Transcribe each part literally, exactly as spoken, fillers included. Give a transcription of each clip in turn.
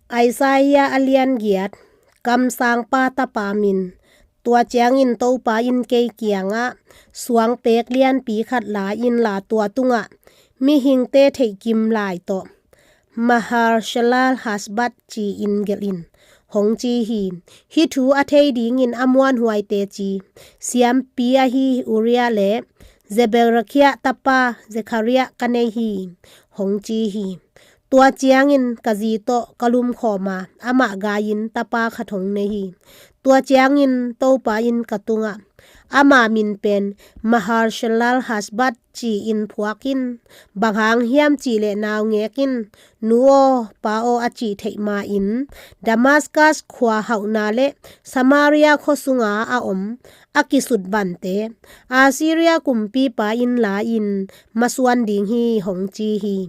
Isaiah a lian giat. Kamsangpa tapa min. Tua ciangin Topa in kei kiangah, suangpek lianpi khat la inla, tua tungah mihingte theihkim lai tawh Maharshalal Hasbat ci-in gelh in, hong ci hi. Hih thu a thei dingin a muanhuai teci siampi ahi Uriah le Zeberekiah tapa Zekhariah ka nei hi, hong ci hi. Tua ciangin ka zi tawh ka lumkhawm a, amah gai-in tapa khat hong nei hi. Tua ciangin Topa in ka tungah, ama min pen Maharshalal Hasbat ci-in phuak in. Bang hang hiam cih leh naungek in, nu aw, pa aw, a cih theih ma-in, Damaskas khua hauhna le Samaria khua sunga a om a kisut vante Assyria kumpipa in la-in masuan ding hi, hong ci hi.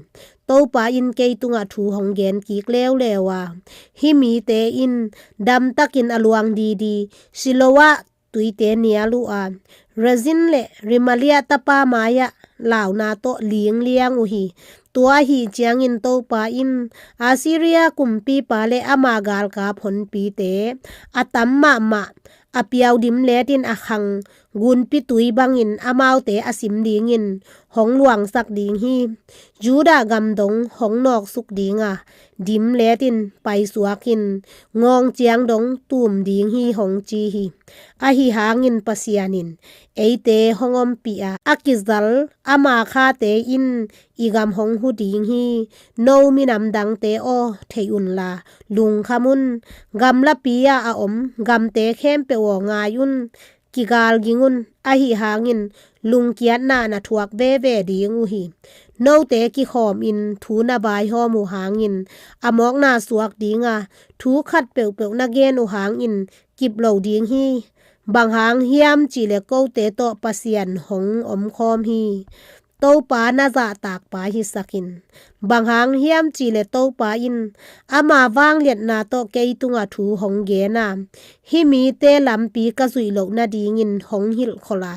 Topa in kei tungah thu hong gen kik leuleu a, hih mite in damtakin a luang didi Siloah tuite nial uh a, Rezin le Remaliah tapa mai-ah launa tawh ling liang uh hi. Tua ahi ciangin Topa in Assyria kumpipa le ama galkap honpite a tam mahmah a piau dimlet in a khang gunpi tui bangin amaute a sim dingin hong luangsak ding hi. Judah gam dong hong nawksuk ding a, dimlet in paisuak in ngawng ciang dong tum ding hi, hong ci hi. Ahi hangin Pasian in eite hong ompih a, a kizal ama khate in i gam hong hu ding hi. No minam dangte aw, thei unla lungkham un. Gamlapi-ah a om gamte khempeuh aw, ngai un, kigalging un. Ahi hangin lungkiatna na thuak veve ding uh hi. Note kikhawmin thu na vaihawm uh hangin a mawkna suak ding a, thu khat peuhpeuh na gen uh hangin kip lo ding hi. Bang hang hiam cih leh kote tawh Pasian hong omkhawm hi. Topa na zahtakpa hisak in. Bang hang hiam cih leh Topa in ama vangliatna tawh kei tungah thu hong gen a, hih mite lampi ka zuih loh nadingin hong hilhkholh a,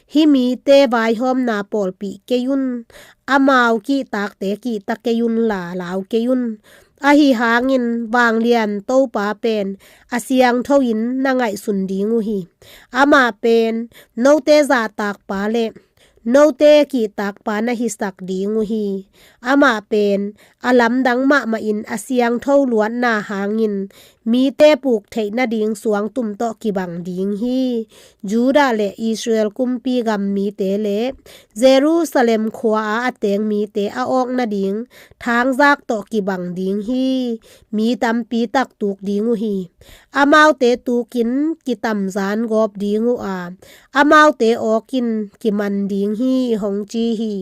hih mite vaihawmna pawlpih kei un. Amau kihtakte kihta kei unla lau kei un. Ahi hangin vanglian Topa pen a siangtho-in na ngaihsun ding uh hi. Amah pen note zahtakpa le note kihtakpa na hisak ding uh hi. Amah pen a lamdang mahmahin a siangtho luatna hangin mite puk theih nading suangtum tawh kibang ding hi. Judah le Israel kumpi gam mite le Jerusalem khua-ah a teng mite a awk nading thangzak tawh kibang ding hi. Mi tampi tak tuk ding uh hi. Amaute tukin kitamzan gawp ding uh a, amaute awkin kiman ding hi, hong ci hi.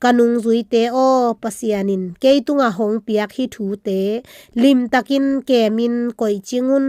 Ka nungzuite aw, Pasian in kei tungah hong piak hih thute limtakin kemin koihcing un.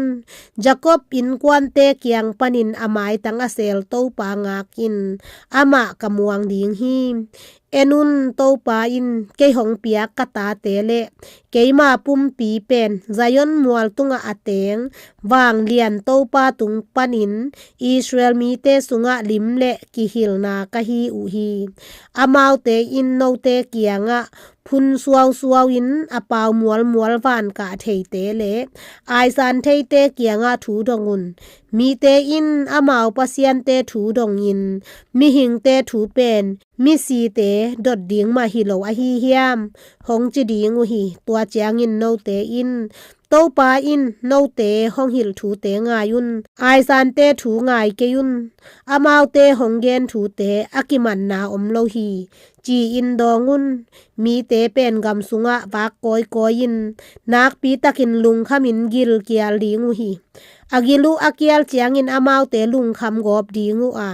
Jacob innkuante kiang panin a maitang a seel Topa ngakin amah ka muang ding hi. En un, Topa in kei hong piak ka tate le keima pumpi pen Zion mual tungah a teng vanglian Topa tung panin Israel mite sungah lim le kihilna ka hi uh hi. Amaute in note kiangah phun suausuau in a pau mualmual vankah theite le aisan theite kiangah thu dong un. Mite in amau pasiante thu dongin mihingte thu pen misite dot ding mah hi lo ahi hiam? Hong ci ding uh hi. Tua ciangin note in, Topa in note hong hilh thute ngai un. Aisante thu ngai kei un. Amaute hong gen thute a kimanna om lo hi, ci-in dawng un. Mite pen gam sungah vak kawikawi in, nakpi takin lungkhamin gilkial ding uh hi. A gil uh a kial ciangin amaute lungkham gawp ding uh a,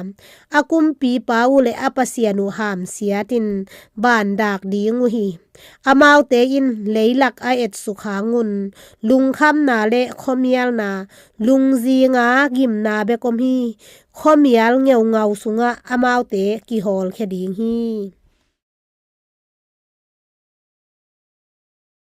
a kumpipa uh le a Pasian uh hamsiatin vandak ding uh hi. Amaute in leilak a etsuk hang un, lungkhamna le khuamialna, lungzinga gimna bek om hi. Khuamial ngeungau sungah amaute kihawlkhia ding hi.